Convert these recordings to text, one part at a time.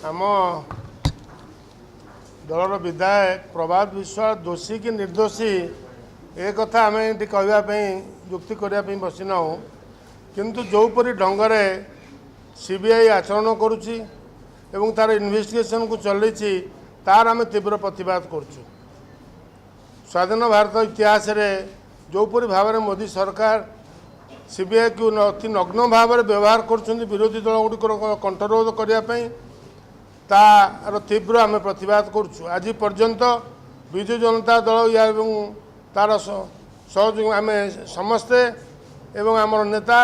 ଆମ ଦଳର ବିଧାୟକ ପ୍ରଭାତ ବିଶ୍ୱାଳ ଦୋଷୀ କି ନିର୍ଦ୍ଦୋଷୀ, ଏ କଥା ଆମେ ଏଠି କହିବା ପାଇଁ, ଯୁକ୍ତି କରିବା ପାଇଁ ବସିନାହୁଁ। କିନ୍ତୁ ଯେଉଁପରି ଢଙ୍ଗରେ ସିବିଆଇ ଆଚରଣ କରୁଛି ଏବଂ ତା'ର ଇନଭେଷ୍ଟିଗେସନକୁ ଚଲେଇଛି, ତାର ଆମେ ତୀବ୍ର ପ୍ରତିବାଦ କରୁଛୁ। ସ୍ୱାଧୀନ ଭାରତ ଇତିହାସରେ ଯେଉଁପରି ଭାବରେ ମୋଦି ସରକାର ସିବିଆଇକୁ ଅତି ନଗ୍ନ ଭାବରେ ବ୍ୟବହାର କରୁଛନ୍ତି ବିରୋଧୀ ଦଳ ଗୁଡ଼ିକର କଣ୍ଠରୋଧ କରିବା ପାଇଁ, ତାର ତୀବ୍ର ଆମେ ପ୍ରତିବାଦ କରୁଛୁ। ଆଜି ପର୍ଯ୍ୟନ୍ତ ବିଜୁ ଜନତା ଦଳ ୟା ଏବଂ ତାର ସହଯୋଗ ଆମେ ସମସ୍ତେ ଏବଂ ଆମର ନେତା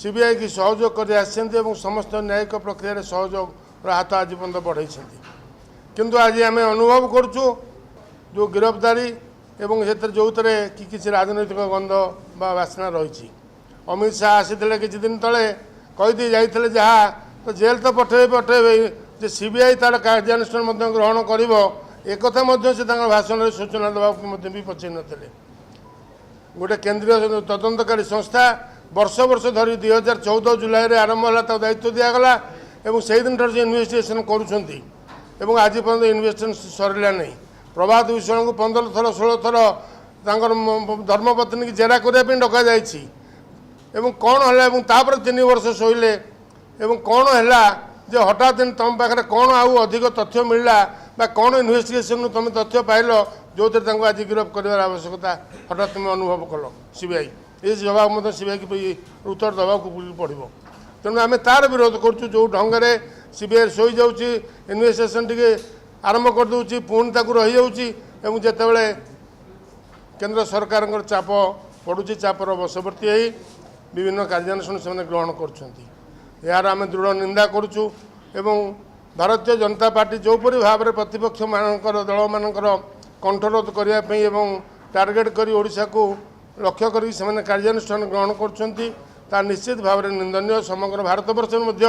ସିବିଆଇକି ସହଯୋଗ କରି ଆସିଛନ୍ତି ଏବଂ ସମସ୍ତ ନ୍ୟାୟିକ ପ୍ରକ୍ରିୟାରେ ସହଯୋଗର ହାତ ଆଜି ପର୍ଯ୍ୟନ୍ତ ବଢ଼େଇଛନ୍ତି। କିନ୍ତୁ ଆଜି ଆମେ ଅନୁଭବ କରୁଛୁ ଯେଉଁ ଗିରଫଦାରୀ ଏବଂ ସେଥିରେ ଯେଉଁଥିରେ କି କିଛି ରାଜନୈତିକ ଗନ୍ଧ ବା ବାସ୍ନା ରହିଛି। ଅମିତ ଶାହା ଆସିଥିଲେ କିଛି ଦିନ ତଳେ, କହିଦେଇ ଯାଇଥିଲେ ଯାହା ତ ଜେଲ୍ ତ ପଠେଇବେ ପଠେଇବେ, ଯେ ସିବିଆଇ ତାର କାର୍ଯ୍ୟାନୁଷ୍ଠାନ ମଧ୍ୟ ଗ୍ରହଣ କରିବ, ଏକଥା ମଧ୍ୟ ସେ ତାଙ୍କର ଭାଷଣରେ ସୂଚନା ଦେବାକୁ ମଧ୍ୟ ବି ପଛେଇ ନଥିଲେ। ଗୋଟେ କେନ୍ଦ୍ରୀୟ ତଦନ୍ତକାରୀ ସଂସ୍ଥା ବର୍ଷ ବର୍ଷ ଧରି, 2014 ଜୁଲାଇରେ ଆରମ୍ଭ ହେଲା, ତାକୁ ଦାୟିତ୍ୱ ଦିଆଗଲା ଏବଂ ସେଇଦିନଠାରୁ ସେ ଇନଭେଷ୍ଟିଗେସନ୍ କରୁଛନ୍ତି ଏବଂ ଆଜି ପର୍ଯ୍ୟନ୍ତ ଇନଭେଷ୍ଟିଗେସନ୍ ସରିଲା ନାହିଁ। ପ୍ରଭାତ ବିଶ୍ୱାଳଙ୍କୁ 15 ଥର, 16 ଥର ତାଙ୍କର ଧର୍ମପତ୍ନୀକି ଜେରା କରିବା ପାଇଁ ଡକାଯାଇଛି ଏବଂ କ'ଣ ହେଲା? ଏବଂ ତାପରେ 3 ବର୍ଷ ଶୋଇଲେ ଏବଂ କ'ଣ ହେଲା ଯେ ହଠାତ୍ ତୁମ ପାଖରେ କ'ଣ ଆଉ ଅଧିକ ତଥ୍ୟ ମିଳିଲା ବା କ'ଣ ଇନଭେଷ୍ଟିଗେସନରୁ ତୁମେ ତଥ୍ୟ ପାଇଲ, ଯେଉଁଥିରେ ତାଙ୍କୁ ଆଜି ଗିରଫ କରିବାର ଆବଶ୍ୟକତା ହଠାତ୍ ତୁମେ ଅନୁଭବ କଲ ସିବିଆଇ? ଏ ଜବାବ ମଧ୍ୟ ସିବିଆଇକି ଉତ୍ତର ଦେବାକୁ ପଡ଼ିବ। ତେଣୁ ଆମେ ତାର ବିରୋଧ କରୁଛୁ। ଯେଉଁ ଢଙ୍ଗରେ ସିବିଆଇ ଶୋଇଯାଉଛି, ଇନଭେଷ୍ଟିଗେସନ୍ ଟିକେ ଆରମ୍ଭ କରିଦେଉଛି, ପୁଣି ତାକୁ ରହିଯାଉଛି ଏବଂ ଯେତେବେଳେ କେନ୍ଦ୍ର ସରକାରଙ୍କର ଚାପ ପଡ଼ୁଛି, ଚାପର ବଶବର୍ତ୍ତୀ ହେଇ ବିଭିନ୍ନ କାର୍ଯ୍ୟାନୁଷ୍ଠାନ ସେମାନେ ଗ୍ରହଣ କରୁଛନ୍ତି। ଏହାର ଆମେ ଦୃଢ଼ ନିନ୍ଦା କରୁଛୁ ଏବଂ ଭାରତୀୟ ଜନତା ପାର୍ଟି ଯେଉଁପରି ଭାବରେ ପ୍ରତିପକ୍ଷମାନଙ୍କର, ଦଳମାନଙ୍କର କଣ୍ଠରୋଧ କରିବା ପାଇଁ ଏବଂ ଟାର୍ଗେଟ୍ କରି ଓଡ଼ିଶାକୁ ଲକ୍ଷ୍ୟ କରି ସେମାନେ କାର୍ଯ୍ୟାନୁଷ୍ଠାନ ଗ୍ରହଣ କରୁଛନ୍ତି, ତାହା ନିଶ୍ଚିତ ଭାବରେ ନିନ୍ଦନୀୟ। ସମଗ୍ର ଭାରତବର୍ଷରେ ମଧ୍ୟ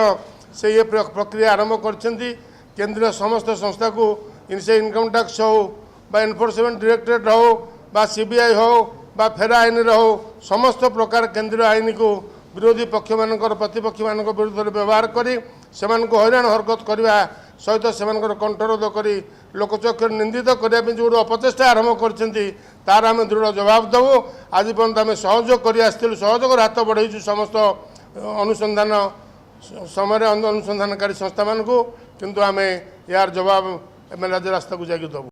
ସେ ଏ ପ୍ରକ୍ରିୟା ଆରମ୍ଭ କରିଛନ୍ତି। କେନ୍ଦ୍ରୀୟ ସମସ୍ତ ସଂସ୍ଥାକୁ, ସେ ଇନକମ୍ ଟ୍ୟାକ୍ସ ହେଉ ବା ଏନଫୋର୍ସମେଣ୍ଟ ଡିରେକ୍ଟୋରେଟ୍ ହେଉ ବା ସିବିଆଇ ହେଉ ବା ଫେରା ଆଇନରେ ହେଉ, ସମସ୍ତ ପ୍ରକାର କେନ୍ଦ୍ରୀୟ ଆଇନକୁ ବିରୋଧୀ ପକ୍ଷମାନଙ୍କର, ପ୍ରତିପକ୍ଷମାନଙ୍କ ବିରୁଦ୍ଧରେ ବ୍ୟବହାର କରି ସେମାନଙ୍କୁ ହଇରାଣ ହରକତ କରିବା ସହିତ ସେମାନଙ୍କର କଣ୍ଠରୋଧ କରି ଲୋକଚକ୍ଷୁରେ ନିନ୍ଦିତ କରିବା ପାଇଁ ଯେଉଁ ଅପଚେଷ୍ଟା ଆରମ୍ଭ କରିଛନ୍ତି, ତାର ଆମେ ଦୃଢ଼ ଜବାବ ଦେବୁ। ଆଜି ପର୍ଯ୍ୟନ୍ତ ଆମେ ସହଯୋଗ କରି ଆସିଥିଲୁ, ସହଯୋଗର ହାତ ବଢ଼େଇଛୁ ସମସ୍ତ ଅନୁସନ୍ଧାନ ସମୟରେ ଅନୁସନ୍ଧାନକାରୀ ସଂସ୍ଥାମାନଙ୍କୁ। କିନ୍ତୁ ଆମେ ଏହାର ଜବାବ ଆମେ ରାଜରାସ୍ତାକୁ ଯାଇକି ଦେବୁ।